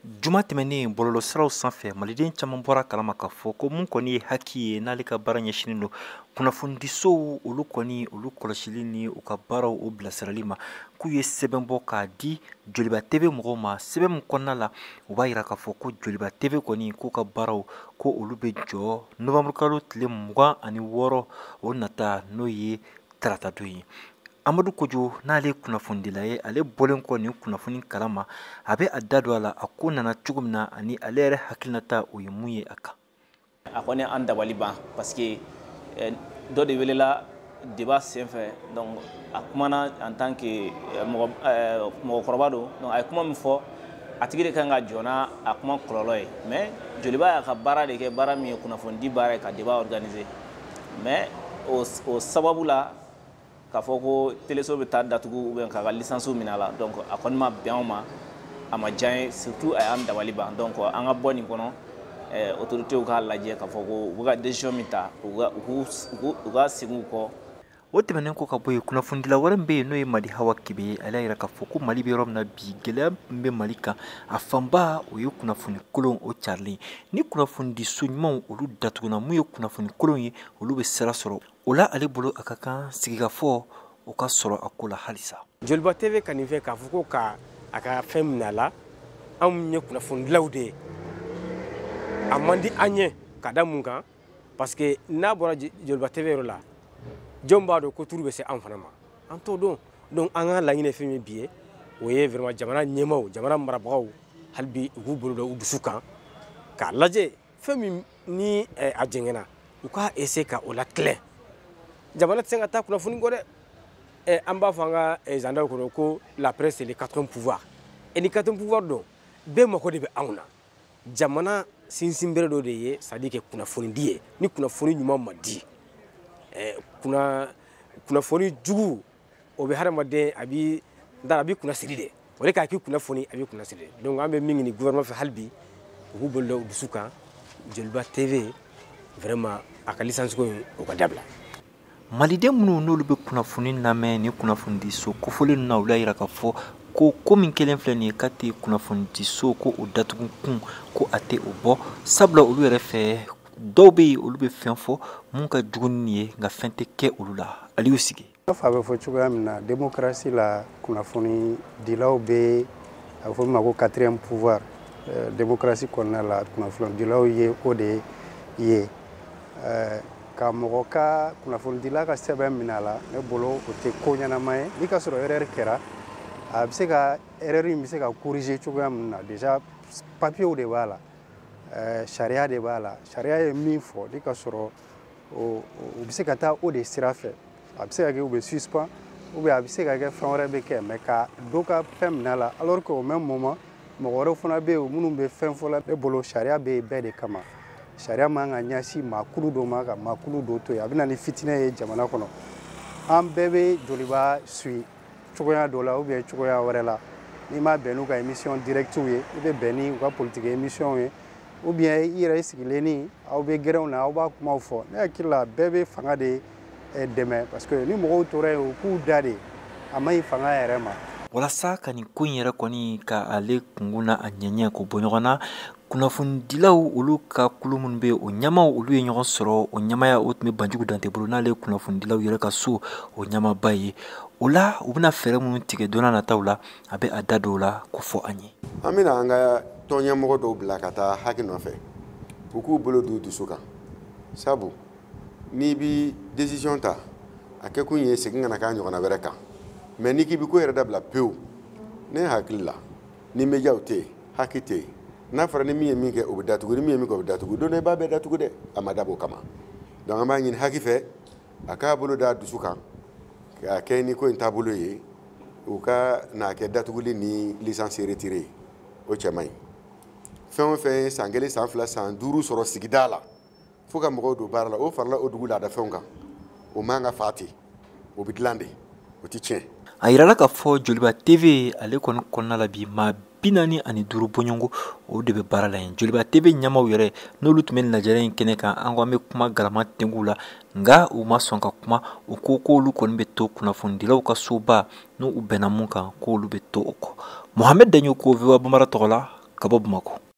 Juma tɛmɛnen bɔlɔlɔsiraw sanfɛ, maliden caman bɔra kalama k'a fɔ ko mun kɔni ye HAC ye, n'ale ka baara ɲɛsinnen don kunnafonidisow olu kɔni olu kɔlɔsili ni u ka baaraw o bilasirali ma, k'u ye sɛbɛn bɔ k'a di Joliba TV mɔgɔw ma. Sɛbɛn min kɔnɔna la, u b'a yira k'a fɔ ko Joliba TV kɔni k'u ka baaraw ko olu bɛ jɔ novembre kalo tile 26 o nata, n'o ye tarata don ye. Amadu Kojo, n'ale kunnafonidila ye, ale bɔlen kɔ nin kunnafoni kalama, a bɛ a da don a la, a ko nana cogo min na ani ale yɛrɛ hakilinata o ye mun ye a kan. A kɔni an dabali ban, parce que dɔ de welela débat senfɛ, donc a kumana en tant que mɔgɔkɔrɔba don. Donc a ye kuma min fɔ, a tigi de kan ka jɔ n'a a kuma kɔlɔlɔ ye. Mais Joliba y'a ka baara de kɛ, baara min ye kunnafonidi baara ye, ka débat organiser. Mais o sababu la, k'a fɔ ko teleso bɛ taa datugu ou bien k'a ka licence minɛ a la, donc a kɔni ma bɛn anw ma, a ma diya n ye, surtout a y'an dabali ban. Donc an ka bɔ nin kɔnɔ, autorités k'a lajɛ k'a fɔ ko u bɛ ka décision min ta, u ka segin u kɔ. O tɛmɛnen kɔ ka bɔ yen, kunnafonidila wɛrɛ min bɛ yen, n'o ye Madi Hawa Kebe ye, ale y'a yira k'a fɔ ko Mali bɛ yɔrɔ min na bi, gɛlɛya min bɛ Mali kan, a fanba o ye kunnafoni kolon o carilen. Ni kunnafonidiso ɲumanw olu datuguna, mun ye kunnafoni kolon ye, olu bɛ sira sɔrɔ o la. Ale bolo, a ka kan sigikafɔ o ka sɔrɔ a ko la halisa. Joliba TV ka nin fɛ k'a fɔ ko ka a ka fɛn minɛ a la, anw ye kunnafonidilaw de ye, a man di an ye. Ka da mun kan? Parce que n'a bɔra Joliba TV yɔrɔ la, jɔn b'a dɔn ko turu bɛ se an fana ma? An t'o dɔn. Donc an ka laɲini ye fɛn min bi ye, o ye vraiment jamana ɲɛmaaw, jamana marabagaw, hali bi u k'u bolo da u dusu kan k'a lajɛ fɛn min ni a jɛngɛnna, u k'a essayer ka o latilɛn. Jamana tɛ se ka taa kunnafoni kɔ dɛ. An b'a fɔ an ka gendarme kɔnɔ ko la presse, c'est le quatrième pouvoir, et ni quatrième pouvoir don, bɛɛ mako de bɛ anw na. Jamana sinsin bere dɔ de ye, c'est à dire que kunnafoni di ye. Ni kunnafoni ɲuman ma di, kunnafoni jugu o bɛ hadamaden a bi n t'a dɔn, a b'i kunna siri de, o de k'a k'i kunnafoni, a b'i kunna siri de. Donc an bɛ min ɲini gouvernement fɛ, hali bi u k'u bolo da u dusu kan, Joliba TV vraiment a ka licence ko in, o ka dabila. Maliden minnu n'olu bɛ kunnafoni lamɛn ni kunnafonidiso kofɔlen ninnu na, olu y'a yira k'a fɔ ko ko min kelen filɛ nin ye, k'a tɛ kunnafonidiso ko o datugu kun, ko a tɛ o bɔ, sabula olu yɛrɛ fɛ, dɔw bɛ yen, olu bɛ fɛn fɔ mun ka jugu ni nin ye, nka fɛn tɛ kɛ olu la. Aliyu Sigi. I n'a fɔ a bɛ fɔ cogoya min na, démocratie la, kunnafonidilaw bɛ, a bɛ fɔ min ma ko quatrième pouvoir, démocratie kɔnɔna la, kunnafonidilaw ye o de ye. Ka mɔgɔ ka kunnafonidila ka sɛbɛn minɛ a la, ne bolo o tɛ ko ɲɛnama ye. N'i ka sɔrɔ erreur kɛra, a bɛ se ka erreur in bɛ se ka corriger cogoya min na, déjà papiers de b'a la, sariya de b'a la. Sariya ye min fɔ, ni ka sɔrɔ o bɛ se ka taa o de sira fɛ. A bɛ se ka kɛ u bɛ suspend, ou bien a bɛ se ka kɛ fɛn wɛrɛ bɛ kɛ, mais ka dɔ ka fɛn minɛ a la, alors que au même moment mɔgɔ wɛrɛw fana bɛ yen minnu bɛ fɛn fɔ la. Ne bolo, sariya bɛ yen bɛɛ de kama. Sariya man ka ɲɛsin maakulu dɔ ma ka maakulu dɔ to yen. A bɛ na ni fitinɛ ye jamana kɔnɔ. An bɛɛ bɛ Joliba suit cogoya dɔ la ou bien cogoya wɛrɛ la. N'i ma bɛn n'u ka émission directe ye, i bɛ bɛn ni u ka politique émission ye, ou bien i yɛrɛ i sigilen ni aw bɛ gɛrɛnw na, aw b'a kumaw fɔ. Ne hakili la, bɛɛ bɛ fanga de dɛmɛ, parce que ni mɔgɔw tora yen, u k'u da de, a man ɲi fanga yɛrɛ ma. Walasa ka nin ko in yɛrɛ kɔni ka ale kunkun na a ɲɛɲɛ k'o bɔ ɲɔgɔn na, kunnafonidilaw olu ka kulu minnu bɛ yen, o ɲɛmaw olu ye ɲɔgɔn sɔrɔ. O ɲɛmaya o tun bɛ Banjugu Dante bolo, n'ale ye kunnafonidilaw yɛrɛ ka so o ɲɛmaba ye. O la, u bɛna fɛɛrɛ minnu tigɛ don n'a nataw la, a bɛ a da don o la k'o fɔ an ye. An bɛna an ka tɔn ɲɛmɔgɔ dɔw bila ka taa HAC nɔfɛ, u k'u bolo d'u dusu kan, sabu n'i bi décision ta, a kɛkun ye segin kana k'a ɲɔgɔnna wɛrɛ kan. Mais n'i k'i bi ko yɛrɛ dabila pewu, ne hakili la, ni médiaw tɛ yen, HAC tɛ yen, n'a fɔra ni min ye min kɛ o bɛ datugu, ni min ye min kɛ o bɛ datugu, don dɔ i b'a bɛɛ datugu dɛ, a ma dabɔ o kama. Donc an b'a ɲini HAC fɛ, a k'a bolo d'a dusu kan k'a kɛ ni ko in taabolo ye, u ka n'a kɛ datuguli ni licence retirée, o cɛ man ɲi. Fɛn o fɛn ye san 1, san 2, san 5 sɔrɔ sigida la fo ka mɔgɔw don baara la, o farala o dugu laadafɛnw kan, o man ka fa ten, o bɛ dilan de, o tɛ tiɲɛ. A yirala k'a fɔ Joliba TV ale kɔni kɔnɔna la bi, maa 45 bɔɲɔgɔnko o de bɛ baara la yen. Joliba TV ɲɛmaaw yɛrɛ, n'olu tun bɛ lajɛrɛ in kɛnɛ kan, an ko an bɛ kuma galama tengu la, nka u ma sɔn ka kuma. U ko k'olu kɔni bɛ to kunnafonidilaw ka soba n'u bɛnna mun kan, k'olu bɛ to o kɔ. Mohamed Daɲo ko VOA Bambara tɔgɔ la. ka bɔ Bamakɔ.